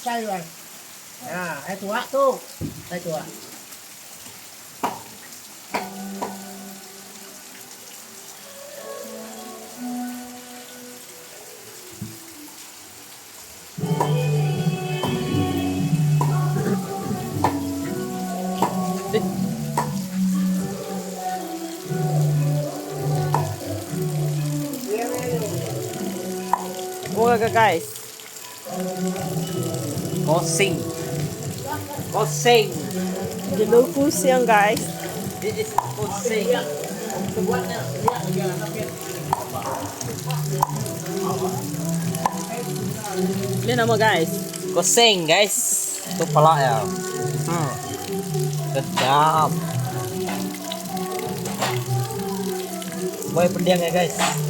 Asai tu ai. Ha, ai tuak tu. Ai tuak. Mura ga guys. Kosing. Kosing. Jelu kusing guys. This is kosing. Ni nama guys. Kosing guys. Tu pala ya. Sedap. Boleh pending ya guys.